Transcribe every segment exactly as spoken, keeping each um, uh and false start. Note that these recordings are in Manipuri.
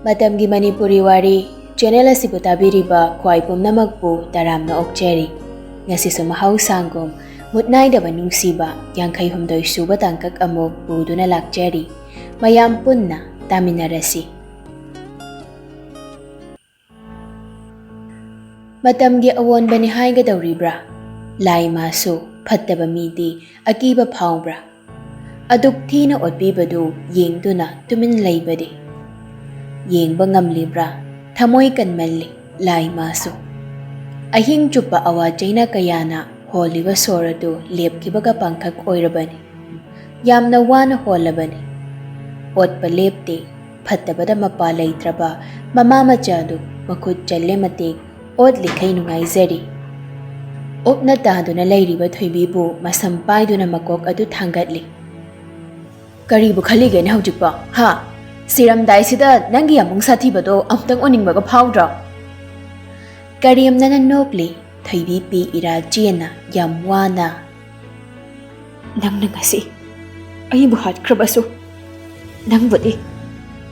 ꯃꯇꯝꯒꯤ ꯃꯅꯤꯄꯨꯔꯤ ꯋꯥꯔꯤ ꯆꯦꯅꯦꯜ ꯑꯁꯤꯕꯨ ꯇꯥꯕꯤꯔꯤꯕ ꯈ꯭ꯋꯥꯏ ꯄꯨꯝꯅꯃꯛꯄꯨ ꯇꯔꯥꯝꯅ ꯑꯣꯛꯆꯔꯤ꯫ ꯉꯁꯤꯁꯨ ꯃꯍꯧꯁꯥꯒꯨꯝ ꯃꯨꯠ ꯅꯥꯏꯗꯕ ꯅꯨꯡꯁꯤꯕ ꯌꯥꯡꯈꯩ ꯍꯨꯝꯗꯣꯏ ꯁꯨꯕ ꯇꯥꯡꯀꯛ ꯑꯃꯨꯛ ꯄꯨꯗꯨꯅ ꯂꯥꯛꯆꯔꯤ꯫ ꯃꯌꯥꯝ ꯄꯨꯟꯅ ꯇꯥꯃꯤꯟꯅꯔꯁꯤ꯫ ꯃꯇꯝꯒꯤ ꯑꯑꯣꯟꯕꯅꯤ ꯍꯥꯏꯒꯗꯧꯔꯤꯕ꯭ꯔꯥ? ꯂꯥꯏꯃꯥꯁꯨ ꯐꯠꯇꯕ ꯃꯤꯗꯤ ꯑꯀꯤꯕ ꯐꯥꯎꯕ꯭ꯔꯥ? ꯑꯗꯨꯛ ꯊꯤꯅ ꯑꯣꯠꯄꯤꯕꯗꯨ ꯌꯦꯡꯗꯨꯅ ꯇꯨꯃꯤꯟ ꯂꯩꯕꯗꯤ? ꯌꯦꯡꯕ ꯉꯝꯂꯤꯕ꯭ꯔꯥ? ꯊꯃꯣꯏ ꯀꯟꯃꯜꯂꯤ ꯂꯥꯏꯃꯥꯁꯨ꯫ ꯑꯍꯤꯡ ꯆꯨꯞꯄ ꯑꯋꯥ ꯆꯩꯅ ꯀꯌꯥꯅ ꯍꯣꯜꯂꯤꯕ ꯁꯣꯔ ꯑꯗꯨ ꯂꯦꯞꯈꯤꯕꯒ ꯄꯥꯡꯈꯛ ꯑꯣꯏꯔꯕꯅꯤ꯫ ꯌꯥꯝꯅ ꯋꯥꯅ ꯍꯣꯜꯂꯕꯅꯤ꯫ ꯑꯣꯠꯄ ꯂꯦꯞꯇꯦ꯫ ꯐꯠꯇꯕꯗ ꯃꯄꯥ ꯂꯩꯇ꯭ꯔꯕ ꯃꯃꯥ ꯃꯆꯥꯗꯨ ꯃꯈꯨꯠ ꯆꯜꯂꯦ ꯃꯇꯦꯛ ꯑꯣꯠꯂꯤꯈꯩ ꯅꯨꯡꯉꯥꯏꯖꯔꯤ꯫ ꯑꯣꯛꯅ ꯇꯥꯗꯨꯅ ꯂꯩꯔꯤꯕ ꯊꯣꯏꯕꯤꯕꯨ ꯃꯁꯝ ꯄꯥꯏꯗꯨꯅ ꯃꯀꯣꯛ ꯑꯗꯨ ꯊꯥꯡꯒꯠꯂꯤ꯫ "ꯀꯔꯤꯕꯨ ꯈꯜꯂꯤꯒꯦꯅꯦ ꯍꯧꯖꯤꯛꯄꯣ? ꯍꯥ? ꯁꯤꯔꯝꯗꯥꯏꯁꯤꯗ ꯅꯪꯒꯤ ꯌꯥꯝꯕꯨꯡ ꯁꯥꯊꯤꯕꯗꯣ ꯑꯃꯨꯛꯇꯪ ꯎꯅꯤꯡꯕꯒ ꯐꯥꯎꯗ꯭ꯔꯣ?" ꯀꯔꯦꯝꯅꯅ ꯅꯣꯛꯂꯤ ꯊꯣꯏꯕꯤ ꯄꯤ ꯏꯔꯥ ꯆꯦꯟꯅ ꯌꯥꯝ ꯋꯥꯅ꯫ "ꯅꯪꯅ ꯉꯁꯤ ꯑꯩꯕꯨ ꯍꯥꯠꯈ꯭ꯔꯕꯁꯨ ꯅꯪꯕꯨꯗꯤ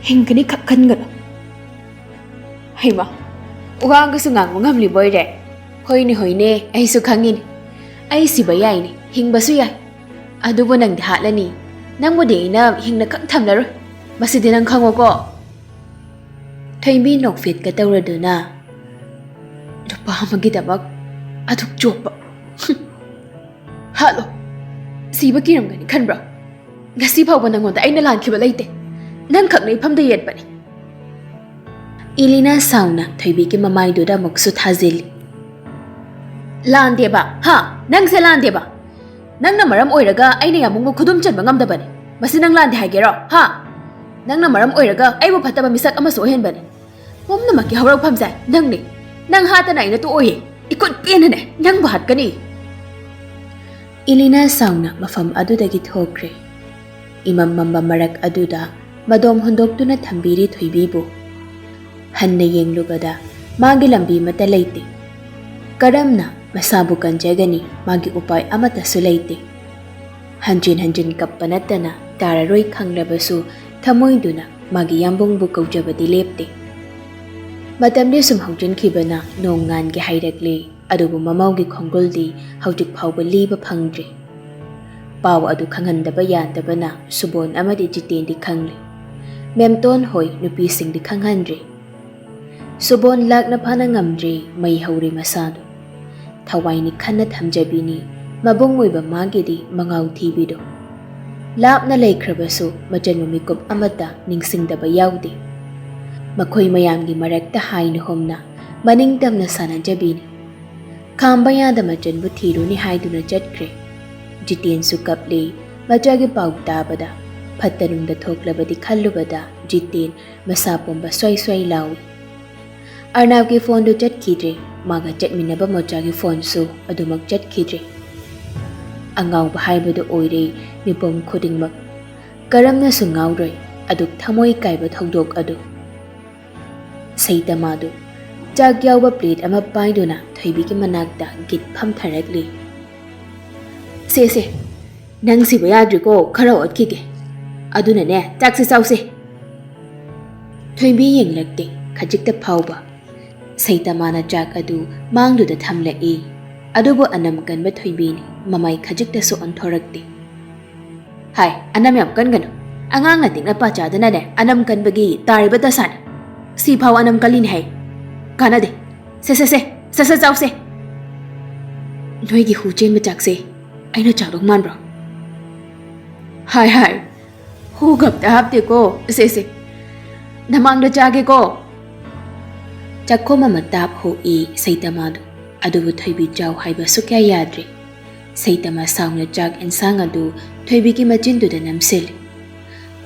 ꯍꯤꯡꯒꯅꯤ ꯈꯛ ꯈꯟꯒꯅꯨ꯫" ꯍꯩꯃꯥ, ꯋꯥꯒꯁꯨ ꯉꯥꯡꯕ ꯉꯝꯂꯤꯕꯣꯏꯔꯦ꯫ "ꯍꯣꯏꯅꯦ, ꯍꯣꯏꯅꯦ, ꯑꯩꯁꯨ ꯈꯪꯉꯤꯅꯦ꯫ ꯑꯩ ꯁꯤꯕ ꯌꯥꯏꯅꯦ, ꯍꯤꯡꯕꯁꯨ ꯌꯥꯏ꯫ ꯑꯗꯨꯕꯨ ꯅꯪꯗꯤ ꯍꯥꯠꯂꯅꯤ꯫ ꯅꯪꯕꯨꯗꯤ ꯑꯩꯅ ꯍꯤꯡꯅ ꯈꯛ ꯊꯝꯂꯔꯣꯏ꯫ ꯃꯁꯤꯗꯤ ꯅꯪ ꯈꯪꯉꯣꯀꯣ꯫" ꯊꯣꯏꯕꯤ ꯅꯣꯛꯐꯦꯠꯀ ꯇꯧꯔꯗꯨꯅ, "ꯅꯨꯄꯥ ꯑꯃꯒꯤꯗꯃꯛ ꯑꯗꯨꯛ ꯆꯣꯞꯄ? ꯍꯥꯠꯂꯣ꯫ ꯁꯤꯕ ꯀꯤꯔꯝꯒꯅꯤ ꯈꯟꯕ꯭ꯔꯣ? ꯉꯁꯤ ꯐꯥꯎꯕ ꯅꯪꯉꯣꯟꯗ ꯑꯩꯅ ꯂꯥꯟꯈꯤꯕ ꯂꯩꯇꯦ꯫ ꯅꯪꯈꯛꯅ ꯏꯐꯝꯗ ꯌꯦꯠꯄꯅꯤ꯫" ꯏꯂꯤꯅꯥ ꯁꯥꯎꯅ ꯊꯣꯏꯕꯤꯒꯤ ꯃꯃꯥꯏꯗꯨꯗ ꯑꯃꯨꯛꯁꯨ ꯊꯥꯖꯤꯜꯂꯤ꯫ "ꯂꯥꯟꯗꯦꯕ, ꯍꯥ? ꯅꯪꯁꯦ ꯂꯥꯟꯗꯦꯕ꯫ ꯅꯪꯅ ꯃꯔꯝ ꯑꯣꯏꯔꯒ ꯑꯩꯅ ꯌꯥꯝꯕꯨꯡꯕꯨ ꯈꯨꯗꯨꯝ ꯆꯟꯕ ꯉꯝꯗꯕꯅꯦ꯫ ꯃꯁꯤ ꯅꯪ ꯂꯥꯟꯗꯦ ꯍꯥꯏꯒꯦꯔꯣ, ꯍꯥ? ꯅꯪꯅ ꯃꯔꯝ ꯑꯣꯏꯔꯒ ꯑꯩꯕꯨ ꯐꯠꯇꯕ ꯃꯤꯁꯛ ꯑꯃꯁꯨ ꯑꯣꯏꯍꯟꯕꯅꯦ꯫ ꯄꯨꯝꯅꯃꯛꯀꯤ ꯍꯧꯔꯛꯐꯝꯁꯦ ꯅꯪꯅꯦ꯫ ꯅꯪ ꯍꯥꯠꯇꯅ ꯑꯩꯅ ꯇꯣꯛꯑꯣꯏꯌꯦ꯫ ꯏꯀꯨꯠ ꯄꯦꯟꯅꯅꯦ ꯅꯪꯕꯨ ꯍꯥꯠꯀꯅꯤ꯫" ꯏꯂꯤꯅꯥ ꯁꯥꯎꯅ ꯃꯐꯝ ꯑꯗꯨꯗꯒꯤ ꯊꯣꯛꯈ꯭ꯔꯦ꯫ ꯏꯃꯝ ꯃꯝꯕ ꯃꯔꯛ ꯑꯗꯨꯗ ꯃꯗꯣꯝ ꯍꯨꯟꯗꯣꯛꯇꯨꯅ ꯊꯝꯕꯤꯔꯤ ꯊꯣꯏꯕꯤꯕꯨ꯫ ꯍꯟꯅ ꯌꯦꯡꯂꯨꯕꯗ ꯃꯥꯒꯤ ꯂꯝꯕꯤ ꯑꯃꯠꯇ ꯂꯩꯇꯦ꯫ ꯀꯔꯝꯅ ꯃꯁꯥꯕꯨ ꯀꯟꯖꯒꯅꯤ? ꯃꯥꯒꯤ ꯎꯄꯥꯏ ꯑꯃꯠꯇꯁꯨ ꯂꯩꯇꯦ꯫ ꯍꯟꯖꯤꯟ ꯍꯟꯖꯤꯟ ꯀꯞꯄ ꯅꯠꯇꯅ ꯇꯥꯔꯔꯣꯏ ꯈꯪꯂꯕꯁꯨ ꯊꯃꯣꯏꯗꯨꯅ ꯃꯥꯒꯤ ꯌꯥꯝꯕꯨꯡꯕꯨ ꯀꯧꯖꯕꯗꯤ ꯂꯦꯞꯇꯦ꯫ ꯃꯇꯝꯗꯤ ꯁꯨꯝ ꯍꯧꯖꯤꯟꯈꯤꯕꯅ ꯅꯣꯡ ꯉꯥꯟꯒꯦ ꯍꯥꯏꯔꯛꯂꯦ, ꯑꯗꯨꯕꯨ ꯃꯃꯧꯒꯤ ꯈꯣꯡꯒꯨꯜꯗꯤ ꯍꯧꯖꯤꯛ ꯐꯥꯎꯕ ꯂꯤꯕ ꯐꯪꯗ꯭ꯔꯤ꯫ ꯄꯥꯎ ꯑꯗꯨ ꯈꯪꯍꯟꯗꯕ ꯌꯥꯗꯕꯅ ꯁꯨꯕꯣꯟ ꯑꯃꯗꯤ ꯖꯤꯇꯦꯟꯗꯤ ꯈꯪꯂꯦ꯫ ꯃꯦꯝꯇꯣꯟ ꯍꯣꯏ ꯅꯨꯄꯤꯁꯤꯡꯗꯤ ꯈꯪꯍꯟꯗ꯭ꯔꯦ꯫ ꯁꯨꯕꯣꯟ ꯂꯥꯛꯅ ꯐꯥꯅ ꯉꯝꯗ꯭ꯔꯦ, ꯃꯩ ꯍꯧꯔꯦ ꯃꯁꯥꯗꯣ꯫ ꯊꯋꯥꯏꯅꯤ ꯈꯟꯅ ꯊꯝꯖꯕꯤꯅꯤ, ꯃꯕꯨꯡ ꯑꯣꯏꯕ ꯃꯥꯒꯤꯗꯤ ꯃꯉꯥꯎ ꯊꯤꯕꯤꯗꯣ꯫ ꯂꯥꯞꯅ ꯂꯩꯈ꯭ꯔꯕꯁꯨ ꯃꯆꯟꯕꯨ ꯃꯤꯀꯨꯞ ꯑꯃꯠꯇ ꯅꯤꯡꯁꯤꯡꯗꯕ ꯌꯥꯎꯗꯦ꯫ ꯃꯈꯣꯏ ꯃꯌꯥꯝꯒꯤ ꯃꯔꯛꯇ ꯍꯥꯏꯅ ꯍꯣꯝꯅ ꯃꯅꯤꯡ ꯇꯝꯅ ꯁꯥꯟꯅꯖꯕꯤꯅꯤ꯫ ꯈꯥꯝꯕ ꯌꯥꯗ ꯃꯆꯟꯕꯨ ꯊꯤꯔꯨꯅꯤ ꯍꯥꯏꯗꯨꯅ ꯆꯠꯈ꯭ꯔꯦ꯫ ꯖꯤꯇꯦꯟꯁꯨ ꯀꯞꯂꯦ꯫ ꯃꯆꯥꯒꯤ ꯄꯥꯎ ꯇꯥꯕꯗ ꯐꯠꯇ ꯅꯨꯡꯗ ꯊꯣꯛꯂꯕꯗꯤ ꯈꯜꯂꯨꯕꯗ ꯖꯤꯇꯦꯟ ꯃꯁꯥ ꯄꯨꯝꯕ ꯁ꯭ꯋꯥꯏ ꯁ꯭ꯋꯥꯏ ꯂꯥꯎꯏ꯫ ꯑꯔꯅꯥꯕꯀꯤ ꯐꯣꯟꯗꯨ ꯆꯠꯈꯤꯗ꯭ꯔꯦ, ꯃꯥꯒ ꯆꯠꯃꯤꯟꯅꯕ ꯃꯣꯆꯥꯒꯤ ꯐꯣꯟꯁꯨ ꯑꯗꯨꯃꯛ ꯆꯠꯈꯤꯗ꯭ꯔꯦ꯫ ꯑꯉꯥꯎꯕ ꯍꯥꯏꯕꯗꯨ ꯑꯣꯏꯔꯦ ꯃꯤꯄꯨꯝ ꯈꯨꯗꯤꯡꯃꯛ꯫ ꯀꯔꯝꯅꯁꯨ ꯉꯥꯎꯔꯣꯏ, ꯑꯗꯨꯛ ꯊꯃꯣꯏ ꯀꯥꯏꯕ ꯊꯧꯗꯣꯛ ꯑꯗꯨ꯫ ꯁꯩꯇꯃꯥꯗꯨ ꯆꯥꯛ ꯌꯥꯎꯕ ꯄ꯭ꯂꯦꯠ ꯑꯃ ꯄꯥꯏꯗꯨꯅ ꯊꯣꯏꯕꯤꯒꯤ ꯃꯅꯥꯛꯇ ꯒꯤꯠ ꯐꯝꯊꯔꯛꯂꯤ꯫ "ꯁꯦ, ꯁꯦ, ꯅꯪ ꯁꯤꯕ ꯌꯥꯗ꯭ꯔꯤꯀꯣ, ꯈꯔ ꯑꯣꯠꯈꯤꯒꯦ꯫ ꯑꯗꯨꯅꯅꯦ, ꯆꯥꯛꯁꯦ ꯆꯥꯎꯁꯦ꯫" ꯊꯣꯏꯕꯤ ꯌꯦꯡꯂꯛꯇꯦ, ꯈꯖꯤꯛꯇ ꯐꯥꯎꯕ꯫ ꯁꯩꯇꯃꯥꯅ ꯆꯥꯛ ꯑꯗꯨ ꯃꯥꯡꯗꯨꯗ ꯊꯝꯂꯛꯏ꯫ ꯑꯗꯨꯕꯨ ꯑꯅꯝ ꯀꯟꯕ ꯊꯣꯏꯕꯤꯅꯤ, ꯃꯃꯥꯏ ꯈꯖꯤꯛꯇꯁꯨ ꯑꯣꯟꯊꯣꯔꯛꯇꯦ꯫ "ꯍꯥꯏ, ꯑꯅꯝ ꯌꯥꯝ ꯀꯟꯒꯅꯨ꯫ ꯑꯉꯥꯡ ꯑꯇꯤꯛꯅ ꯄꯥꯆꯥꯗꯅꯅꯦ, ꯑꯅꯝ ꯀꯟꯕꯒꯤ ꯇꯥꯔꯤꯕ ꯗꯁꯥꯅꯤ꯫ ꯁꯤꯐꯥꯎ ꯑꯅꯝ ꯀꯜꯂꯤꯅꯦ ꯍꯥꯏ꯫ ꯀꯥꯟꯅꯗꯦ꯫ ꯁꯦ, ꯁꯦ, ꯁꯦ, ꯁꯠ ꯁꯠ ꯆꯥꯎꯁꯦ꯫" "ꯅꯣꯏꯒꯤ ꯍꯨ ꯆꯦꯟꯕ ꯆꯥꯛꯁꯦ ꯑꯩꯅ ꯆꯥꯗꯧ ꯃꯥꯟꯕ꯭ꯔꯣ?" "ꯍꯥꯏ, ꯍꯥꯏ, ꯍꯨ ꯒꯞꯇ ꯍꯥꯞꯇꯦꯀꯣ꯫ ꯁꯦ, ꯁꯦ, ꯅꯃꯥꯡꯗ ꯆꯥꯒꯦꯀꯣ꯫" ꯆꯥꯛꯈꯣꯝ ꯑꯃ ꯇꯥꯞ ꯍꯣꯛꯏ ꯁꯩꯇꯃꯥꯗꯨ, ꯑꯗꯨꯕꯨ ꯊꯣꯏꯕꯤ ꯆꯥꯎ ꯍꯥꯏꯕ ꯁꯨꯛꯌꯥ ꯌꯥꯗ꯭ꯔꯦ꯫ ꯁꯩꯇꯃꯥ ꯁꯥꯎꯅ ꯆꯥꯛ ꯑꯦꯟꯁꯥꯡ ꯑꯗꯨ ꯊꯣꯏꯕꯤꯒꯤ ꯃꯆꯤꯟꯗꯨꯗ ꯅꯝꯁꯤꯜꯂꯤ꯫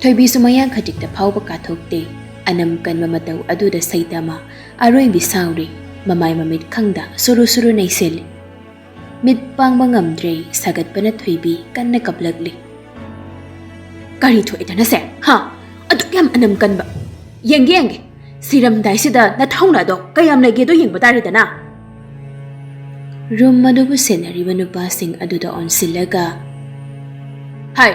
ꯊꯣꯏꯕꯤꯁꯨ ꯃꯌꯥꯡ ꯈꯖꯤꯛꯇ ꯐꯥꯎꯕ ꯀꯥꯊꯣꯛꯇꯦ꯫ ꯑꯅꯝ ꯀꯟꯕ ꯃꯇꯧ ꯑꯗꯨꯗ ꯁꯩꯇꯃꯥ ꯑꯔꯣꯏꯕꯤ ꯁꯥꯎꯔꯤ꯫ ꯃꯃꯥꯏ ꯃꯃꯤꯠ ꯈꯪꯗ ꯁꯨꯔꯨ ꯁꯨꯔꯨ ꯅꯩꯁꯤꯜꯂꯤ꯫ ꯃꯤꯠ ꯄꯥꯡꯕ ꯉꯝꯗ꯭ꯔꯦ ꯁꯥꯒꯠꯄꯅ ꯊꯣꯏꯕꯤ ꯀꯟꯅ ꯀꯞꯂꯛꯂꯤ꯫ "ꯀꯔꯤ ꯊꯣꯛꯏꯗꯅ ꯁꯦ? ꯍꯥ? ꯑꯗꯨꯛ ꯌꯥꯝ ꯑꯅꯝ ꯀꯟꯕ? ꯌꯦꯡꯒꯦ, ꯌꯦꯡꯒꯦ꯫ ꯁꯤꯔꯝꯗꯥꯏꯁꯤꯗ ꯅꯊꯧꯅꯥꯗꯣ ꯀꯌꯥꯝ ꯂꯩꯒꯦꯗꯣ ꯌꯦꯡꯕ ꯇꯥꯔꯦꯗꯅ꯫" ꯔꯨꯝ ꯑꯗꯨꯕꯨ ꯁꯦꯟꯅꯔꯤꯕ ꯅꯨꯄꯥꯁꯤꯡ ꯑꯗꯨꯗ ꯑꯣꯟꯁꯤꯜꯂꯒ, "ꯍꯥꯏ,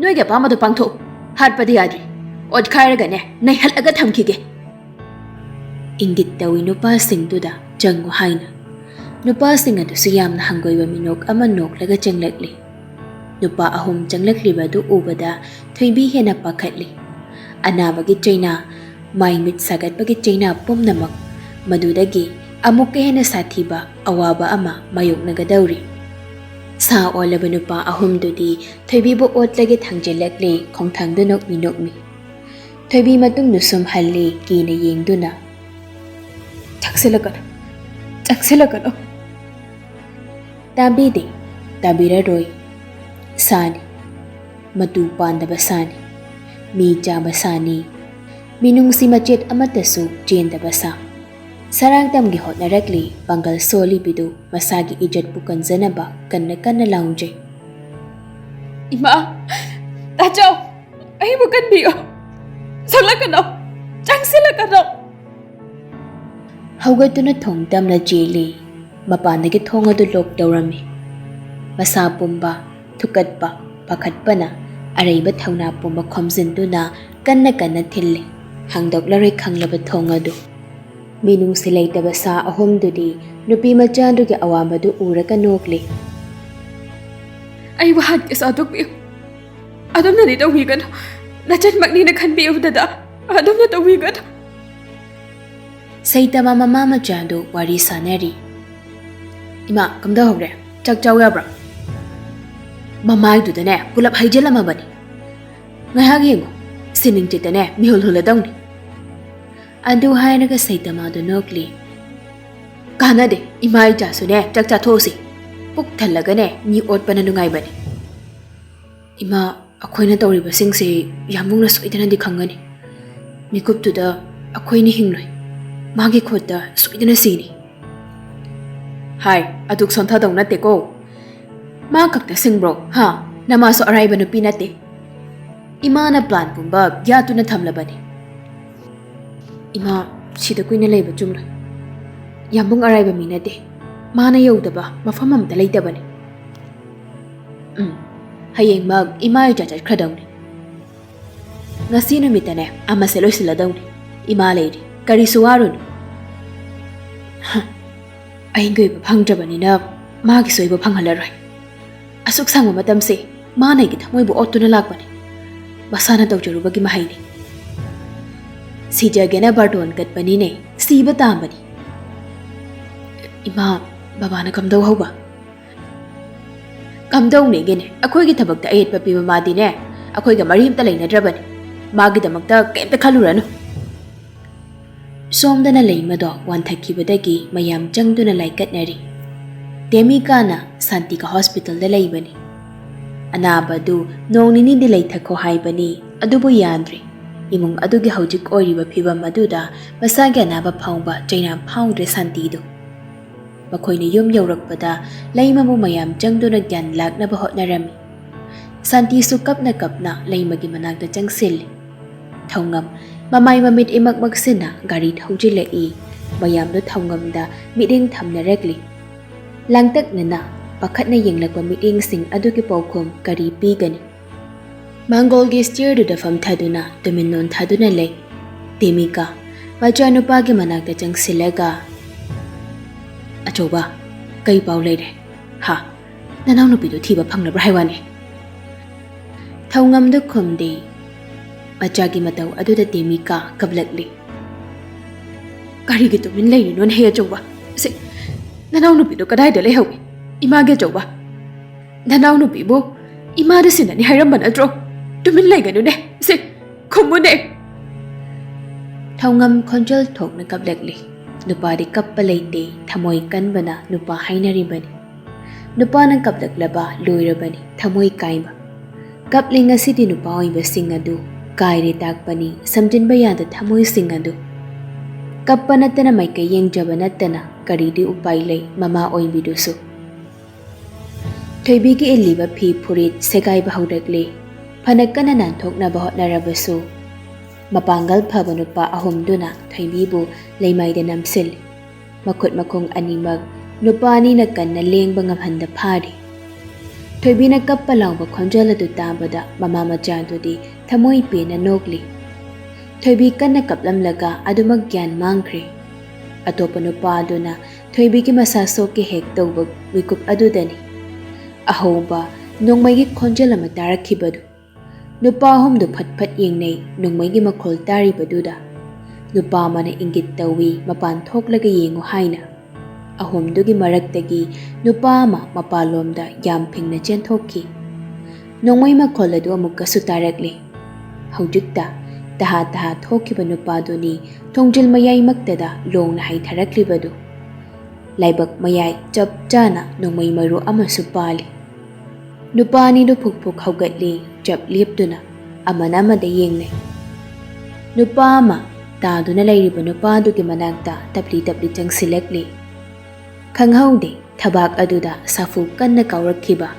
ꯅꯣꯏꯒꯤ ꯑꯄꯥꯝꯕꯗꯣ ꯄꯥꯡꯊꯣꯛꯎ꯫ ꯍꯥꯠꯄꯗꯤ ꯌꯥꯗ꯭ꯔꯤ꯫ ꯑꯣꯠꯈꯥꯏꯔꯒꯅꯦ, ꯅꯩꯍꯠꯂꯒ ꯊꯝꯈꯤꯒꯦ꯫ ꯏꯪꯒꯤꯠ ꯇꯧꯏ ꯅꯨꯄꯥꯁꯤꯡꯗꯨꯗ ꯆꯪꯉꯨ ꯍꯥꯏꯅ꯫ ꯅꯨꯄꯥꯁꯤꯡ ꯑꯗꯨꯁꯨ ꯌꯥꯝꯅ ꯍꯪꯒꯣꯏꯕ ꯃꯤꯅꯣꯛ ꯑꯃ ꯅꯣꯛꯂꯒ ꯆꯪꯂꯛꯂꯤ꯫ ꯅꯨꯄꯥ ꯑꯍꯨꯝ ꯆꯪꯂꯛꯂꯤꯕ ꯑꯗꯨ ꯎꯕꯗ ꯊꯣꯏꯕꯤ ꯍꯦꯟꯅ ꯄꯥꯈꯠꯂꯤ꯫ ꯑꯅꯥꯕꯒꯤ ꯆꯩꯅꯥ, ꯃꯥꯏ ꯃꯤꯠ ꯁꯥꯒꯠꯄꯒꯤ ꯆꯩꯅꯥ ꯄꯨꯝꯅꯃꯛ, ꯃꯗꯨꯗꯒꯤ ꯑꯃꯨꯛꯀ ꯍꯦꯟꯅ ꯁꯥꯊꯤꯕ ꯑꯋꯥꯕ ꯑꯃ ꯃꯥꯌꯣꯛꯅꯒꯗꯧꯔꯤ꯫ ꯁꯥ ꯑꯣꯜꯂꯕ ꯅꯨꯄꯥ ꯑꯍꯨꯝꯗꯨꯗꯤ ꯊꯣꯏꯕꯤꯕꯨ ꯑꯣꯠꯂꯒ ꯊꯥꯡꯖꯤꯜꯂꯛꯂꯤ, ꯈꯣꯡꯊꯥꯡꯗꯨ ꯅꯣꯛꯃꯤ ꯅꯣꯛꯃꯤ꯫ ꯊꯣꯏꯕꯤ ꯃꯇꯨꯡꯗꯨ ꯁꯨꯝ ꯍꯜꯂꯤ, ꯀꯤꯅ ꯌꯦꯡꯗꯨꯅ꯫ "ꯆꯪꯁꯤꯜꯂꯛꯀꯅꯨ, ꯆꯪꯁꯤꯜꯂꯛꯀꯅꯨ!" ꯇꯥꯕꯤꯗꯦ, ꯇꯥꯕꯤꯔꯔꯣꯏ꯫ ꯁꯥꯅꯤ, ꯃꯇꯨ ꯄꯥꯟꯗꯕ ꯁꯥꯅꯤ, ꯃꯤ ꯆꯥꯕ ꯁꯥꯅꯤ, ꯃꯤꯅꯨꯡꯁꯤ ꯃꯆꯦꯠ ꯑꯃꯠꯇꯁꯨ ꯆꯦꯟꯗꯕ ꯁꯥ꯫ ꯁꯔꯥꯡꯇꯝꯒꯤ ꯍꯣꯠꯅꯔꯛꯂꯤ ꯄꯥꯡꯒꯜ ꯁꯣꯜꯂꯤꯕꯤꯗꯨ ꯃꯁꯥꯒꯤ ꯏꯖꯠꯄꯨ ꯀꯟꯖꯅꯕ ꯀꯟꯅ ꯀꯟꯅ ꯂꯥꯎꯖꯩ꯫ "ꯏꯃꯥ, ꯇꯥꯆꯧ, ꯑꯩꯕꯨ ꯀꯟꯕꯤꯌꯨ, ꯁꯣꯛꯂꯛꯀꯅꯨ, ꯆꯪꯁꯤꯜꯂꯛꯀꯅꯨ!" ꯍꯧꯒꯠꯇꯨꯅ ꯊꯣꯡ ꯇꯝꯅ ꯆꯦꯜꯂꯤ꯫ ꯃꯄꯥꯟꯗꯒꯤ ꯊꯣꯡ ꯑꯗꯨ ꯂꯣꯛ ꯇꯧꯔꯝꯃꯤ꯫ ꯃꯁꯥ ꯄꯨꯝꯕ, ꯊꯨꯀꯠꯄ, ꯄꯥꯈꯠꯄꯅ ꯑꯔꯩꯕ ꯊꯧꯅꯥ ꯄꯨꯝꯕ ꯈꯣꯝꯖꯤꯟꯗꯨꯅ ꯀꯟꯅ ꯀꯟꯅ ꯊꯤꯜꯂꯤ꯫ ꯍꯥꯡꯗꯣꯛꯂꯔꯣꯏ ꯈꯪꯂꯕ ꯊꯣꯡ ꯑꯗꯨ꯫ ꯃꯤꯅꯨꯡꯁꯤ ꯂꯩꯇꯕ ꯁꯥ ꯑꯍꯨꯝꯗꯨꯗꯤ ꯅꯨꯄꯤ ꯃꯆꯥꯗꯨꯒꯤ ꯑꯋꯥꯕꯗꯨ ꯎꯔꯒ ꯅꯣꯛꯂꯤ꯫ "ꯑꯩꯕꯨ ꯍꯥꯠꯀꯦꯁꯨ ꯍꯥꯠꯇꯣꯛꯄꯤꯌꯨ, ꯑꯗꯨꯝꯅꯗꯤ ꯇꯧꯕꯤꯒꯅꯨ, ꯅꯆꯟꯃꯛꯅꯤꯅ ꯈꯟꯕꯤꯌꯨ ꯗꯗꯥ, ꯑꯗꯨꯝꯅ ꯇꯧꯕꯤꯒꯅꯨ!" ꯁꯩꯇꯃꯥ ꯃꯃꯥ ꯃꯆꯥꯗꯨ ꯋꯥꯔꯤ ꯁꯥꯟꯅꯔꯤ꯫ "ꯏꯃꯥ, ꯀꯝꯗꯧꯍꯧꯔꯦ? ꯆꯥꯛ ꯆꯥꯎ ꯌꯥꯕ꯭ꯔꯥ?" "ꯃꯃꯥꯏꯗꯨꯗꯅꯦ ꯄꯨꯂꯞ ꯍꯩꯖꯤꯜꯂꯝꯃꯕꯅꯤ꯫ ꯉꯥꯏꯍꯥꯛ ꯌꯦꯡꯉꯨ, ꯁꯤꯅꯤꯡꯆꯤꯠꯇꯅꯦ ꯃꯤꯍꯨꯜ ꯍꯨꯜꯂꯗꯧꯅꯤ꯫" ꯑꯗꯨ ꯍꯥꯏꯔꯒ ꯁꯩꯇꯃꯥꯗꯨ ꯅꯣꯛꯂꯤ꯫ "ꯀꯥꯟꯅꯗꯦ, ꯏꯃꯥ ꯏꯆꯥꯁꯨꯅꯦ ꯆꯥꯛ ꯆꯥꯊꯣꯛꯎꯁꯤ꯫ ꯄꯨꯛ ꯊꯜꯂꯒꯅꯦ ꯃꯤ ꯑꯣꯠꯄꯅ ꯅꯨꯡꯉꯥꯏꯕꯅꯤ꯫" "ꯏꯃꯥ, ꯑꯩꯈꯣꯏꯅ ꯇꯧꯔꯤꯕꯁꯤꯡꯁꯤ ꯌꯥꯝꯕꯨꯡꯅ ꯁꯣꯏꯗꯅꯗꯤ ꯈꯪꯒꯅꯤ꯫ ꯃꯤꯀꯨꯞꯇꯨꯗ ꯑꯩꯈꯣꯏꯅ ꯍꯤꯡꯂꯣꯏ꯫ ꯃꯥꯒꯤ ꯈꯨꯠꯇ ꯁꯣꯏꯗꯅ ꯁꯤꯅꯤ꯫" "ꯍꯥꯏ, ꯑꯗꯨꯛ ꯁꯣꯟꯊꯗꯧ ꯅꯠꯇꯦꯀꯣ꯫ ꯃꯥ ꯈꯛꯇ ꯁꯤꯡꯕ꯭ꯔꯣ, ꯍꯥ? ꯅꯃꯥꯁꯨ ꯑꯔꯥꯏꯕ ꯅꯨꯄꯤ ꯅꯠꯇꯦ꯫ ꯏꯃꯥꯅ ꯄ꯭ꯂꯥꯟ ꯄꯨꯝꯕ ꯌꯥꯠꯇꯨꯅ ꯊꯝꯂꯕꯅꯤ꯫" "ꯏꯃꯥ, ꯁꯤꯗ ꯀꯨꯏꯅ ꯂꯩꯕ ꯆꯨꯝꯂꯣꯏ꯫ ꯌꯥꯝꯕꯨꯡ ꯑꯔꯥꯏꯕ ꯃꯤ ꯅꯠꯇꯦ꯫ ꯃꯥꯅ ꯌꯧꯗꯕ ꯃꯐꯝ ꯑꯃꯇ ꯂꯩꯇꯕꯅꯤ꯫" "ꯎꯝ, ꯍꯌꯦꯡꯃꯛ ꯏꯃꯥ ꯏꯆꯥ ꯆꯠꯈ꯭ꯔꯗꯧꯅꯤ꯫" ꯉꯁꯤ ꯅꯨꯃꯤꯠꯇꯅꯦ ꯑꯃꯁꯦ ꯂꯣꯏꯁꯤꯜꯂꯗꯧꯅꯤ꯫ ꯏꯃꯥ ꯂꯩꯔꯤ, ꯀꯔꯤꯁꯨ ꯋꯥꯔꯨꯅꯨ꯫ ꯍ, ꯑꯩꯒꯤ ꯑꯣꯏꯕ ꯐꯪꯗ꯭ꯔꯕꯅꯤꯅ ꯃꯥꯒꯤꯁꯨ ꯑꯣꯏꯕ ꯐꯪꯍꯜꯂꯔꯣꯏ꯫ ꯑꯁꯨꯛ ꯁꯥꯡꯕ ꯃꯇꯝꯁꯦ ꯃꯥꯅ ꯑꯩꯒꯤ ꯊꯃꯣꯏꯕꯨ ꯑꯣꯠꯇꯨꯅ ꯂꯥꯛꯄꯅꯤ꯫ ꯃꯁꯥꯅ ꯇꯧꯖꯔꯨꯕꯒꯤ ꯃꯍꯩꯅꯤ꯫ ꯁꯤꯖꯒꯦꯅ ꯕꯥꯔꯇꯣꯟ ꯀꯠꯄꯅꯤꯅꯦ, ꯁꯤꯕ ꯇꯥꯕꯅꯤ꯫ ꯏꯃꯥ, ꯕꯕꯥꯅ ꯀꯝꯗꯧ ꯍꯧꯕ? ꯀꯝꯗꯧꯅꯦꯒꯦꯅꯦ, ꯑꯩꯈꯣꯏꯒꯤ ꯊꯕꯛꯇ ꯑꯌꯦꯠꯄ ꯄꯤꯕ ꯃꯥꯗꯤꯅꯦ, ꯑꯩꯈꯣꯏꯒ ꯃꯔꯤ ꯑꯝꯇ ꯂꯩꯅꯗ꯭ꯔꯕꯅꯤ꯫ ꯃꯥꯒꯤꯗꯃꯛꯇ ꯀꯩꯝꯇ ꯈꯜꯂꯨꯔꯅꯨ꯫ ꯁꯣꯝꯗꯅ ꯂꯩꯃꯗꯣ ꯋꯥꯟꯊꯈꯤꯕꯗꯒꯤ ꯃꯌꯥꯝ ꯆꯪꯗꯨꯅ ꯂꯥꯏꯀꯠꯅꯔꯤ꯫ ꯇꯦꯃꯤꯀꯥꯅ ꯁꯥꯟꯇꯤꯒ ꯍꯣꯁꯄꯤꯇꯥꯜꯗ ꯂꯩꯕꯅꯤ꯫ ꯑꯅꯥꯕꯗꯨ ꯅꯣꯡ ꯅꯤꯅꯤꯗꯤ ꯂꯩꯊꯈꯣ ꯍꯥꯏꯕꯅꯤ, ꯑꯗꯨꯕꯨ ꯌꯥꯗ꯭ꯔꯤ꯫ ꯏꯃꯨꯡ ꯑꯗꯨꯒꯤ ꯍꯧꯖꯤꯛ ꯑꯣꯏꯔꯤꯕ ꯐꯤꯕꯝ ꯑꯗꯨꯗ ꯃꯁꯥꯒꯤ ꯑꯅꯥꯕ ꯐꯥꯎꯕ ꯆꯩꯅꯥ ꯐꯥꯎꯗ꯭ꯔꯦ ꯁꯥꯟꯇꯤꯗꯨ꯫ ꯃꯈꯣꯏꯅ ꯌꯨꯝ ꯌꯧꯔꯛꯄꯗ ꯂꯩꯃꯕꯨ ꯃꯌꯥꯝ ꯆꯪꯗꯨꯅ ꯒ꯭ꯌꯥꯟ ꯂꯥꯛꯅꯕ ꯍꯣꯠꯅꯔꯝꯃꯤ꯫ ꯁꯥꯟꯇꯤꯁꯨ ꯀꯞꯅ ꯀꯞꯅ ꯂꯩꯃꯒꯤ ꯃꯅꯥꯛꯇ ꯆꯪꯁꯤꯜꯂꯤ꯫ ꯊꯧꯉꯝ ꯃꯃꯥꯏ ꯃꯃꯤꯠ ꯏꯃꯛ ꯃꯛꯁꯤꯟꯅ ꯒꯥꯔꯤ ꯊꯧꯖꯤꯜꯂꯛꯏ꯫ ꯃꯌꯥꯝꯗꯨ ꯊꯧꯉꯝꯗ ꯃꯤꯠꯌꯦꯡ ꯊꯝꯅꯔꯛꯂꯤ꯫ ꯂꯥꯡꯇꯛꯅꯅ ꯄꯥꯈꯠꯅ ꯌꯦꯡꯂꯛꯄ ꯃꯤꯠꯌꯦꯡꯁꯤꯡ ꯑꯗꯨꯒꯤ ꯄꯥꯎꯈꯨꯝ ꯀꯔꯤ ꯄꯤꯒꯅꯤ? ꯃꯥꯡꯒꯣꯜꯒꯤ ꯁ꯭ꯇꯤꯌꯔꯗꯨꯗ ꯐꯝꯊꯗꯨꯅ ꯇꯨꯃꯤꯟ ꯅꯣꯟꯊꯗꯨꯅ ꯂꯩ ꯇꯦꯃꯤꯀꯥ꯫ ꯃꯆꯥꯅꯨꯄꯥꯒꯤ ꯃꯅꯥꯛꯇ ꯆꯪꯁꯤꯜꯂꯒ, "ꯑꯆꯧꯕ, ꯀꯩ ꯄꯥꯎ ꯂꯩꯔꯦ? ꯍꯥ? ꯅꯅꯥꯎꯅꯨꯄꯤꯗꯨ ꯊꯤꯕ ꯐꯪꯂꯕ꯭ꯔꯥ ꯍꯥꯏ ꯋꯥꯅꯤ?" ꯊꯧꯉꯝꯗꯨ ꯈꯨꯝꯗꯦ꯫ ꯃꯆꯥꯒꯤ ꯃꯇꯧ ꯑꯗꯨꯗ ꯇꯦꯃꯤꯀꯥ ꯀꯞꯂꯛꯂꯤ꯫ "ꯀꯔꯤꯒꯤ ꯇꯨꯃꯤꯟ ꯂꯩꯔꯤꯅꯣꯅꯦ ꯍꯦ ꯑꯆꯧꯕ? ꯁꯤ, ꯅꯅꯥꯎꯅꯨꯄꯤꯗꯨ ꯀꯗꯥꯏꯗ ꯂꯩꯍꯧꯏ? ꯏꯃꯥꯒꯤ ꯑꯆꯧꯕ, ꯅꯅꯥꯎꯅꯨꯄꯤꯕꯨ ꯏꯃꯥꯗ ꯁꯤꯟꯅꯅꯤ ꯍꯥꯏꯔꯝꯕ ꯅꯠꯇ꯭ꯔꯣ? ꯇꯨꯃꯤꯟ ꯂꯩꯒꯅꯨꯅꯦ꯫ ꯁꯤ, ꯈꯨꯝꯃꯨꯅꯦ!" ꯊꯧꯉꯝ ꯈꯣꯟꯖꯦꯜ ꯊꯣꯛꯅ ꯀꯞꯂꯛꯂꯤ꯫ ꯅꯨꯄꯥꯗꯤ ꯀꯞꯄ ꯂꯩꯇꯦ, ꯊꯃꯣꯏ ꯀꯟꯕꯅ ꯅꯨꯄꯥ ꯍꯥꯏꯅꯔꯤꯕꯅꯤ꯫ ꯅꯨꯄꯥꯅ ꯀꯞꯂꯛꯂꯕ ꯂꯣꯏꯔꯕꯅꯤ ꯊꯃꯣꯏ ꯀꯥꯏꯕ꯫ ꯀꯞꯂꯤ ꯉꯁꯤꯗꯤ ꯅꯨꯄꯥ ꯑꯣꯏꯕꯁꯤꯡ ꯑꯗꯨ ꯀꯥꯏꯔꯦ ꯇꯥꯛꯄꯅꯤ, ꯁꯝꯖꯤꯟꯕ ꯌꯥꯗ ꯊꯃꯣꯏꯁꯤꯡ ꯑꯗꯨ꯫ ꯀꯞꯄ ꯅꯠꯇꯅ ꯃꯥꯏꯀꯩ ꯌꯦꯡꯖꯕ ꯅꯠꯇꯅ ꯀꯔꯤꯗꯤ ꯎꯄꯥꯏ ꯂꯩ ꯃꯃꯥ ꯑꯣꯏꯕꯤꯗꯨꯁꯨ꯫ ꯊꯣꯏꯕꯤꯒꯤ ꯏꯜꯂꯤꯕ ꯐꯤ ꯐꯨꯔꯤꯠ ꯁꯦꯒꯥꯏꯕ ꯍꯧꯔꯛꯂꯦ꯫ ꯐꯅ ꯀꯟꯅ ꯅꯥꯟꯊꯣꯛꯅꯕ ꯍꯣꯠꯅꯔꯕꯁꯨ ꯃꯄꯥꯡꯒꯜ ꯐꯕ ꯅꯨꯄꯥ ꯑꯍꯨꯝꯗꯨꯅ ꯊꯣꯏꯕꯤꯕꯨ ꯂꯩꯃꯥꯏꯗ ꯅꯝꯁꯤꯜꯂꯤ꯫ ꯃꯈꯨꯠ ꯃꯈꯣꯡ ꯑꯅꯤꯃꯛ ꯅꯨꯄꯥ ꯑꯅꯤꯅ ꯀꯟꯅ ꯂꯦꯡꯕ ꯉꯝꯍꯟꯗ ꯐꯥꯔꯤ꯫ ꯊꯣꯏꯕꯤꯅ ꯀꯞꯄ ꯂꯥꯎꯕ ꯈꯣꯟꯖꯦꯜ ꯑꯗꯨ ꯇꯥꯕꯗ ꯃꯃꯥ ꯃꯆꯥꯗꯨꯗꯤ ꯊꯃꯣꯏ ꯄꯦꯟꯅ ꯅꯣꯛꯂꯤ꯫ ꯊꯣꯏꯕꯤ ꯀꯟꯅ ꯀꯞꯂꯝꯂꯒ ꯑꯗꯨꯃꯛ ꯒ꯭ꯌꯥꯟ ꯃꯥꯡꯈ꯭ꯔꯦ꯫ ꯑꯇꯣꯞꯄ ꯅꯨꯄꯥ ꯑꯗꯨꯅ ꯊꯣꯏꯕꯤꯒꯤ ꯃꯁꯥ ꯁꯣꯛꯀꯦ ꯍꯦꯛ ꯇꯧꯕ ꯃꯤꯀꯨꯞ ꯑꯗꯨꯗꯅꯤ ꯑꯍꯧꯕ ꯅꯣꯡꯃꯩꯒꯤ ꯈꯣꯟꯖꯦꯜ ꯑꯃ ꯇꯥꯔꯛꯈꯤꯕꯗꯨ꯫ ꯅꯨꯄꯥ ꯑꯍꯨꯝꯗꯨ ꯐꯠ ꯐꯠ ꯌꯦꯡꯅꯩ ꯅꯣꯡꯃꯩꯒꯤ ꯃꯈꯣꯜ ꯇꯥꯔꯤꯕꯗꯨꯗ꯫ ꯅꯨꯄꯥ ꯑꯃꯅ ꯏꯪꯒꯤꯠ ꯇꯧꯏ, "ꯃꯄꯥꯟ ꯊꯣꯛꯂꯒ ꯌꯦꯡꯉꯨ" ꯍꯥꯏꯅ꯫ ꯑꯍꯨꯝꯗꯨꯒꯤ ꯃꯔꯛꯇꯒꯤ ꯅꯨꯄꯥ ꯑꯃ ꯃꯄꯥꯟꯂꯣꯝꯗ ꯌꯥꯝ ꯐꯤꯡꯅ ꯆꯦꯟꯊꯣꯛꯈꯤ꯫ ꯅꯣꯡꯃꯩ ꯃꯈꯣꯜ ꯑꯗꯨ ꯑꯃꯨꯛꯀꯁꯨ ꯇꯥꯔꯛꯂꯦ꯫ ꯍꯧꯖꯤꯛꯇ ꯇꯍꯥ ꯇꯍꯥ ꯊꯣꯛꯈꯤꯕ ꯅꯨꯄꯥꯗꯨꯅꯤ ꯊꯣꯡꯖꯤꯜ ꯃꯌꯥꯏꯃꯛꯇꯗ ꯂꯣꯡꯅ ꯍꯥꯏꯊꯔꯛꯂꯤꯕꯗꯨ꯫ ꯂꯥꯏꯕꯛ ꯃꯌꯥꯏ ꯆꯞ ꯆꯥꯅ ꯅꯣꯡꯃꯩ ꯃꯔꯨ ꯑꯃꯁꯨ ꯄꯥꯜꯂꯤ꯫ ꯅꯨꯄꯥ ꯑꯅꯤꯗꯨ ꯐꯨꯛ ꯐꯨꯛ ꯍꯧꯒꯠꯂꯤ, ꯆꯞ ꯂꯦꯞꯇꯨꯅ ꯑꯃꯅ ꯑꯃꯗ ꯌꯦꯡꯅꯩ꯫ ꯅꯨꯄꯥ ꯑꯃ ꯇꯥꯗꯨꯅ ꯂꯩꯔꯤꯕ ꯅꯨꯄꯥꯗꯨꯒꯤ ꯃꯅꯥꯛꯇ ꯇꯞꯂꯤ ꯇꯞꯂꯤ ꯆꯪꯁꯤꯜꯂꯛꯂꯤ꯫ ꯈꯪꯍꯧꯗꯦ ꯊꯕꯥꯛ ꯑꯗꯨꯗ ꯁꯥꯐꯨ ꯀꯟꯅ ꯀꯥꯎꯔꯛꯈꯤꯕ꯫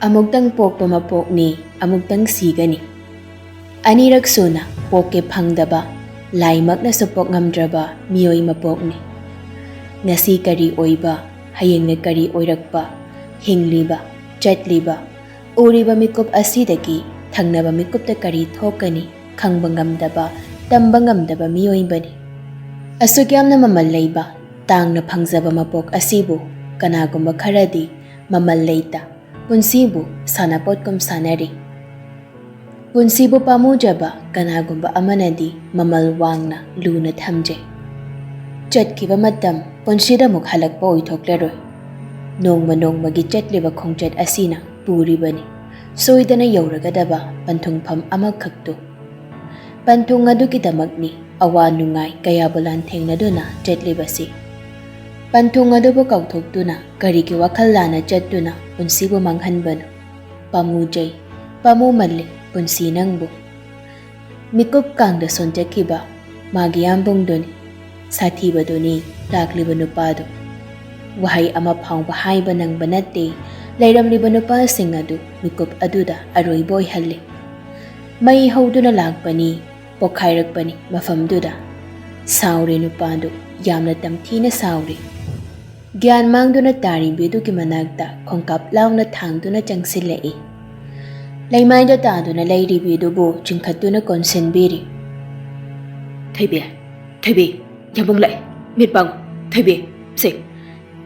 ꯑꯃꯨꯛꯇꯪ ꯄꯣꯛꯄ ꯃꯄꯣꯛꯅꯤ, ꯑꯃꯨꯛꯇꯪ ꯁꯤꯒꯅꯤ꯫ ꯑꯅꯤꯔꯛ ꯁꯨꯅ ꯄꯣꯛꯀꯦ ꯐꯪꯗꯕ, ꯂꯥꯏꯃꯛꯅꯁꯨ ꯄꯣꯛꯉꯝꯗ꯭ꯔꯕ ꯃꯤꯑꯣꯏ ꯃꯄꯣꯛꯅꯤ꯫ ꯉꯁꯤ ꯀꯔꯤ ꯑꯣꯏꯕ, ꯍꯌꯦꯡꯅ ꯀꯔꯤ ꯑꯣꯏꯔꯛꯄ, ꯍꯤꯡꯂꯤꯕ, ꯆꯠꯂꯤꯕ, ꯎꯔꯤꯕ ꯃꯤꯀꯨꯞ ꯑꯁꯤꯗꯒꯤ ꯊꯪꯅꯕ ꯃꯤꯀꯨꯞꯇ ꯀꯔꯤ ꯊꯣꯛꯀꯅꯤ ꯈꯪꯕ ꯉꯝꯗꯕ, ꯇꯝꯕ ꯉꯝꯗꯕ ꯃꯤꯑꯣꯏꯕꯅꯤ꯫ ꯑꯁꯨꯛ ꯌꯥꯝꯅ ꯃꯃꯜ ꯂꯩꯕ, ꯇꯥꯡꯅ ꯐꯪꯖꯕ ꯃꯄꯣꯛ ꯑꯁꯤꯕꯨ ꯀꯅꯥꯒꯨꯝꯕ ꯈꯔꯗꯤ ꯃꯃꯜ ꯂꯩꯇ, ꯄꯨꯟꯁꯤꯕꯨ ꯁꯥꯟꯅꯄꯣꯠꯀꯨꯝ ꯁꯥꯟꯅꯔꯤ꯫ ꯄꯨꯟꯁꯤꯕꯨ ꯄꯥꯝꯃꯨꯖꯕ ꯀꯅꯥꯒꯨꯝꯕ ꯑꯃꯅꯗꯤ ꯃꯃꯜ ꯋꯥꯡꯅ ꯂꯨꯅ ꯊꯝꯖꯩ꯫ ꯆꯠꯈꯤꯕ ꯃꯇꯝ ꯄꯨꯟꯁꯤꯗ ꯑꯃꯨꯛ ꯍꯜꯂꯛꯄ ꯑꯣꯏꯊꯣꯛꯂꯔꯣꯏ꯫ ꯅꯣꯡꯃ ꯅꯣꯡꯃꯒꯤ ꯆꯠꯂꯤꯕ ꯈꯣꯡꯆꯠ ꯑꯁꯤꯅ ꯄꯨꯔꯤꯕꯅꯤ ꯁꯣꯏꯗꯅ ꯌꯧꯔꯒꯗꯕ ꯄꯟꯊꯨꯡꯐꯝ ꯑꯃꯈꯛꯇꯨ꯫ ꯄꯟꯊꯨꯡ ꯑꯗꯨꯒꯤꯗꯃꯛꯅꯤ ꯑꯋꯥ ꯅꯨꯡꯉꯥꯏ ꯀꯌꯥꯕꯨ ꯂꯥꯟꯊꯦꯡꯅꯗꯨꯅ ꯆꯠꯂꯤꯕꯁꯤ꯫ ꯄꯟꯊꯨꯡ ꯑꯗꯨꯕꯨ ꯀꯥꯎꯊꯣꯛꯇꯨꯅ ꯀꯔꯤꯒꯤ ꯋꯥꯈꯜ ꯂꯥꯟꯅ ꯆꯠꯇꯨꯅ ꯄꯨꯟꯁꯤꯕꯨ ꯃꯥꯡꯍꯟꯕꯅꯣ? ꯄꯥꯝꯃꯨꯖꯩ, ꯄꯥꯝꯃꯨꯃꯜꯂꯤ ꯄꯨꯟꯁꯤ ꯅꯪꯕꯨ꯫ ꯃꯤꯀꯨꯞ ꯀꯥꯡꯗ ꯁꯣꯟꯖꯈꯤꯕ ꯃꯥꯒꯤ ꯌꯥꯝꯕꯨꯡꯗꯨꯅꯤ꯫ ꯁꯥꯊꯤꯕꯗꯨꯅꯤ ꯂꯥꯛꯂꯤꯕ ꯅꯨꯄꯥꯗꯨ꯫ ꯋꯥꯍꯩ ꯑꯃ ꯐꯥꯎꯕ ꯍꯥꯏꯕ ꯅꯪꯕ ꯅꯠꯇꯦ꯫ ꯂꯩꯔꯝꯂꯤꯕ ꯅꯨꯄꯥꯁꯤꯡ ꯑꯗꯨ ꯃꯤꯀꯨꯞ ꯑꯗꯨꯗ ꯑꯔꯣꯏꯕ ꯑꯣꯏꯍꯜꯂꯤ꯫ ꯃꯩ ꯍꯧꯗꯨꯅ ꯂꯥꯛꯄꯅꯤ, ꯄꯣꯈꯥꯏꯔꯛꯄꯅꯤ ꯃꯐꯝꯗꯨꯗ꯫ ꯁꯥꯎꯔꯦ ꯅꯨꯄꯥꯗꯨ, ꯌꯥꯝꯅ ꯇꯝꯊꯤꯅ ꯁꯥꯎꯔꯦ꯫ ꯒ꯭ꯌꯥꯟ ꯃꯥꯡꯗꯨꯅ ꯇꯥꯔꯤꯕꯤꯗꯨꯒꯤ ꯃꯅꯥꯛꯇ ꯈꯣꯡꯀꯥꯞ ꯂꯥꯎꯅ ꯊꯥꯡꯗꯨꯅ ꯆꯪꯁꯤꯜꯂꯛꯏ꯫ ꯂꯩꯃꯥꯏꯗ ꯇꯥꯗꯨꯅ ꯂꯩꯔꯤꯕꯤꯗꯨꯕꯨ ꯆꯤꯡꯈꯠꯇꯨꯅ ꯀꯣꯟꯁꯤꯟꯕꯤꯔꯤ꯫ "ꯊꯣꯏꯕꯤ, ꯊꯣꯏꯕꯤ, ꯌꯥꯝꯕꯨꯡ ꯂꯥꯛꯑꯦ꯫ ꯃꯤꯠ ꯄꯥꯡꯉꯨ, ꯊꯣꯏꯕꯤ꯫ ꯁꯦ,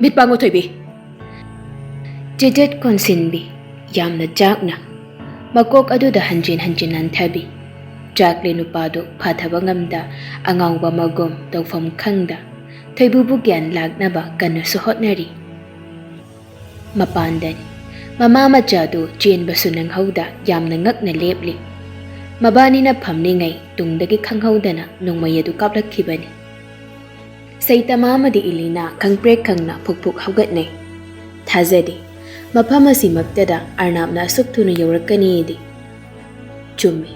ꯃꯤꯠ ꯄꯥꯡꯉꯨ, ꯊꯣꯏꯕꯤ!" ꯆꯤꯖꯠ ꯀꯣꯟꯁꯤꯟꯕꯤ, ꯌꯥꯝꯅ ꯆꯥꯛꯅ ꯃꯀꯣꯛ ꯑꯗꯨꯗ ꯍꯟꯖꯤꯟ ꯍꯟꯖꯤꯟ ꯅꯥꯟꯊꯕꯤ꯫ ꯆꯥꯛꯂꯤ ꯅꯨꯄꯥꯗꯨ ꯐꯥꯊꯕ ꯉꯝꯗ, ꯑꯉꯥꯎꯕ ꯑꯃꯒꯨꯝ ꯇꯧꯐꯝ ꯈꯪꯗ, ꯊꯣꯏꯕꯤꯕꯨ ꯒ꯭ꯌꯥꯟ ꯂꯥꯛꯅꯕ ꯀꯟꯅꯁꯨ ꯍꯣꯠꯅꯔꯤ꯫ ꯃꯄꯥꯟꯗꯅꯤ꯫ ꯃꯃꯥ ꯃꯆꯥꯗꯨ ꯆꯦꯟꯕꯁꯨ ꯅꯪꯍꯧꯗ ꯌꯥꯝꯅ ꯉꯛꯅ ꯂꯦꯞꯂꯤ꯫ ꯃꯕꯥꯅꯤꯅ ꯐꯝꯂꯤꯉꯩ ꯇꯨꯡꯗꯒꯤ ꯈꯪꯍꯧꯗꯅ ꯅꯣꯡꯃꯩ ꯑꯗꯨ ꯀꯥꯞꯂꯛꯈꯤꯕꯅꯤ꯫ ꯁꯩꯇꯃꯥ ꯑꯃꯗꯤ ꯏꯂꯤꯅꯥ ꯈꯪꯄ꯭ꯔꯦꯛ ꯈꯪꯅ ꯐꯨꯛ ꯐꯨꯛ ꯍꯧꯒꯠꯅꯩ꯫ ꯊꯥꯖꯗꯦ꯫ ꯃꯐꯝ ꯑꯁꯤꯃꯛꯇꯗ ꯑꯔꯅꯥꯞꯅ ꯑꯁꯨꯛ ꯊꯨꯅ ꯌꯧꯔꯛꯀꯅꯤꯗꯤ꯫ ꯆꯨꯝꯃꯤ꯫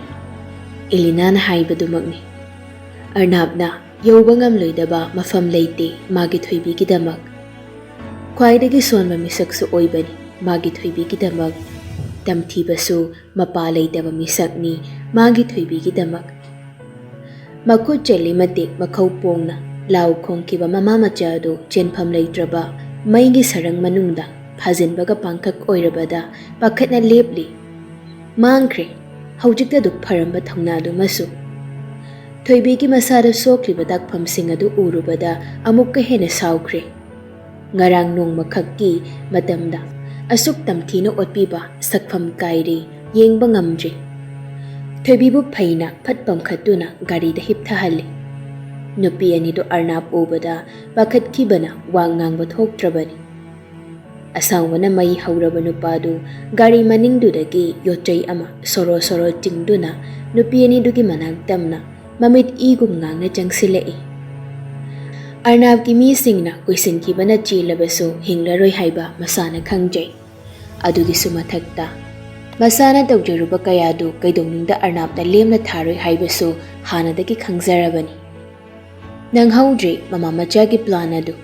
ꯏꯂꯤꯅꯥꯅ ꯍꯥꯏꯕꯗꯨꯃꯛꯅꯤ꯫ ꯑꯔꯅꯥꯞꯅ ꯌꯧꯕ ꯉꯝꯂꯣꯏꯗꯕ ꯃꯐꯝ ꯂꯩꯇꯦ ꯃꯥꯒꯤ ꯊꯣꯏꯕꯤꯒꯤꯗꯃꯛ꯫ ꯈ꯭ꯋꯥꯏꯗꯒꯤ ꯁꯣꯟꯕ ꯃꯤꯁꯛꯁꯨ ꯑꯣꯏꯕꯅꯤ ꯃꯥꯒꯤ ꯊꯣꯏꯕꯤꯒꯤꯗꯃꯛ꯫ ꯇꯝꯊꯤꯕꯁꯨ ꯃꯄꯥ ꯂꯩꯇꯕ ꯃꯤꯁꯛꯅꯤ ꯃꯥꯒꯤ ꯊꯣꯏꯕꯤꯒꯤꯗꯃꯛ꯫ ꯃꯈꯨꯠ ꯆꯦꯜꯂꯤ ꯃꯇꯤꯛ ꯃꯈꯧ ꯄꯣꯡꯅ ꯂꯥꯎ ꯈꯣꯡꯈꯤꯕ ꯃꯃꯥ ꯃꯆꯥ ꯑꯗꯨ ꯆꯦꯟꯐꯝ ꯂꯩꯇ꯭ꯔꯕ ꯃꯩꯒꯤ ꯁꯔꯪ ꯃꯅꯨꯡꯗ ꯐꯥꯖꯤꯟꯕꯒ ꯄꯥꯡꯈꯛ ꯑꯣꯏꯔꯕꯗ ꯄꯥꯈꯠꯅ ꯂꯦꯞꯂꯤ꯫ ꯃꯥꯡꯈ꯭ꯔꯦ꯫ ꯍꯧꯖꯤꯛꯇ ꯑꯗꯨꯛ ꯐꯔꯝꯕ ꯊꯧꯅꯥꯗꯨꯃꯁꯨ꯫ ꯊꯣꯏꯕꯤꯒꯤ ꯃꯁꯥꯗ ꯁꯣꯛꯂꯤꯕ ꯗꯥꯛꯐꯝꯁꯤꯡ ꯑꯗꯨ ꯎꯔꯨꯕꯗ ꯑꯃꯨꯛꯀ ꯍꯦꯟꯅ ꯁꯥꯎꯈ꯭ꯔꯦ꯫ ꯉꯔꯥꯡ ꯅꯣꯡꯃꯈꯛꯀꯤ ꯃꯇꯝꯗ ꯑꯁꯨꯛ ꯇꯝꯊꯤꯅ ꯑꯣꯠꯄꯤꯕ ꯁꯛꯐꯝ ꯀꯥꯏꯔꯦ, ꯌꯦꯡꯕ ꯉꯝꯗ꯭ꯔꯦ꯫ ꯊꯣꯏꯕꯤꯕꯨ ꯐꯩꯅ ꯐꯠ ꯄꯝꯈꯠꯇꯨꯅ ꯒꯥꯔꯤꯗ ꯍꯤꯞꯊꯍꯜꯂꯤ꯫ ꯅꯨꯄꯤ ꯑꯅꯤꯗꯨ ꯑꯔꯅꯥꯞ ꯎꯕꯗ ꯄꯥꯈꯠꯈꯤꯕꯅ ꯋꯥ ꯉꯥꯡꯕ ꯊꯣꯛꯇ꯭ꯔꯕꯅꯤ꯫ ꯑꯁꯥꯎꯕꯅ ꯃꯩ ꯍꯧꯔꯕ ꯅꯨꯄꯥꯗꯨ ꯒꯥꯔꯤ ꯃꯅꯤꯡꯗꯨꯗꯒꯤ ꯌꯣꯠꯆꯩ ꯑꯃ ꯁꯣꯔꯣ ꯁꯣꯔꯣ ꯆꯤꯡꯗꯨꯅ ꯅꯨꯄꯤ ꯑꯅꯤꯗꯨꯒꯤ ꯃꯅꯥꯛ ꯇꯝꯅ ꯃꯃꯤꯠ ꯏꯒꯨꯝ ꯉꯥꯡꯅ ꯆꯪꯁꯤꯜꯂꯛꯏ꯫ ꯑꯔꯅꯥꯞꯀꯤ ꯃꯤꯁꯤꯡꯅ ꯀꯣꯏꯁꯤꯟꯈꯤꯕꯅ ꯆꯦꯜꯂꯕꯁꯨ ꯍꯤꯡꯂꯔꯣꯏ ꯍꯥꯏꯕ ꯃꯁꯥꯅ ꯈꯪꯖꯩ꯫ ꯑꯗꯨꯒꯤꯁꯨ ꯃꯊꯛꯇ, ꯃꯁꯥꯅ ꯇꯧꯖꯔꯨꯕ ꯀꯌꯥꯗꯨ ꯀꯩꯗꯧꯅꯨꯡꯗ ꯑꯔꯅꯥꯞꯅ ꯂꯦꯝꯅ ꯊꯥꯔꯣꯏ ꯍꯥꯏꯕꯁꯨ ꯍꯥꯟꯅꯗꯒꯤ ꯈꯪꯖꯔꯕꯅꯤ꯫ ꯅꯪꯍꯧꯗ꯭ꯔꯦ ꯃꯃꯥ ꯃꯆꯥꯒꯤ ꯄ꯭ꯂꯥꯟ ꯑꯗꯨ꯫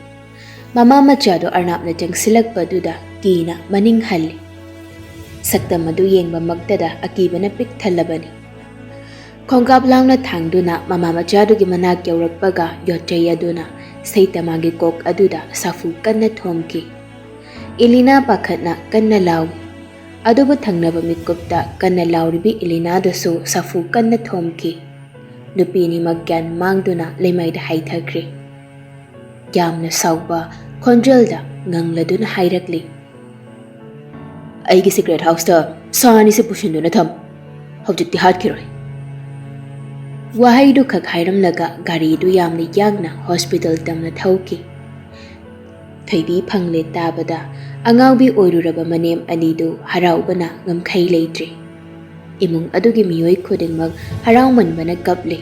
ꯃꯃꯥ ꯃꯆꯥꯗꯨ ꯑꯔꯅꯥꯞꯅ ꯆꯪꯁꯤꯜꯂꯛꯄꯗꯨꯗ ꯀꯤꯅ ꯃꯅꯤꯡ ꯍꯜꯂꯤ꯫ ꯁꯛꯇꯝ ꯑꯗꯨ ꯌꯦꯡꯕꯃꯛꯇꯗ ꯑꯀꯤꯕꯅ ꯄꯤꯛ ꯊꯜꯂꯕꯅꯤ꯫ ꯈꯣꯡꯀꯥꯞ ꯂꯥꯎꯅ ꯊꯥꯡꯗꯨꯅ ꯃꯃꯥ ꯃꯆꯥꯗꯨꯒꯤ ꯃꯅꯥꯛ ꯌꯧꯔꯛꯄꯒ ꯌꯣꯠꯆꯩ ꯑꯗꯨꯅ ꯁꯩꯇꯃꯥꯒꯤ ꯀꯣꯛ ꯑꯗꯨꯗ ꯁꯥꯐꯨ ꯀꯟꯅ ꯊꯣꯝꯈꯤ꯫ ꯏꯂꯤꯅꯥ ꯄꯥꯈꯠꯅ ꯀꯟꯅ ꯂꯥꯎꯏ꯫ ꯑꯗꯨꯕꯨ ꯊꯪꯅꯕ ꯃꯤꯀꯨꯞꯇ ꯀꯟꯅ ꯂꯥꯎꯔꯤꯕꯤ ꯏꯂꯤꯅꯥꯗꯁꯨ ꯁꯥꯐꯨ ꯀꯟꯅ ꯊꯣꯝꯈꯤ꯫ ꯅꯨꯄꯤ ꯑꯅꯤꯃꯛ ꯒ꯭ꯌꯥꯟ ꯃꯥꯡꯗꯨꯅ ꯂꯩꯃꯥꯏꯗ ꯍꯥꯏꯊꯈ꯭ꯔꯦ꯫ ꯌꯥꯝꯅ ꯁꯥꯎꯕ ꯈꯣꯟꯖꯦꯜꯗ ꯉꯪꯂꯗꯨꯅ ꯍꯥꯏꯔꯛꯂꯤ, "ꯑꯩꯒꯤ ꯁꯤꯀ꯭ꯔꯦꯠ ꯍꯥꯎꯁꯇ ꯁꯥ ꯑꯅꯤꯁꯤ ꯄꯨꯁꯤꯟꯗꯨꯅ ꯊꯝ꯫ ꯍꯧꯖꯤꯛꯇꯤ ꯍꯥꯠꯈꯤꯔꯣꯏ꯫" ꯋꯥꯍꯩꯗꯨ ꯈꯛ ꯍꯥꯏꯔꯝꯂꯒ ꯒꯥꯔꯤꯗꯨ ꯌꯥꯝꯅ ꯌꯥꯡꯅ ꯍꯣꯁꯄꯤꯇꯥꯜ ꯇꯝꯅ ꯊꯧꯈꯤ꯫ ꯊꯣꯏꯕꯤ ꯐꯪꯂꯦ ꯇꯥꯕꯗ ꯑꯉꯥꯎꯕꯤ ꯑꯣꯏꯔꯨꯔꯕ ꯃꯅꯦꯝ ꯑꯅꯤꯗꯨ ꯍꯔꯥꯎꯕꯅ ꯉꯝꯈꯩ ꯂꯩꯇ꯭ꯔꯦ꯫ ꯏꯃꯨꯡ ꯑꯗꯨꯒꯤ ꯃꯤꯑꯣꯏ ꯈꯨꯗꯤꯡꯃꯛ ꯍꯔꯥꯎꯃꯟꯕꯅ ꯀꯞꯂꯦ꯫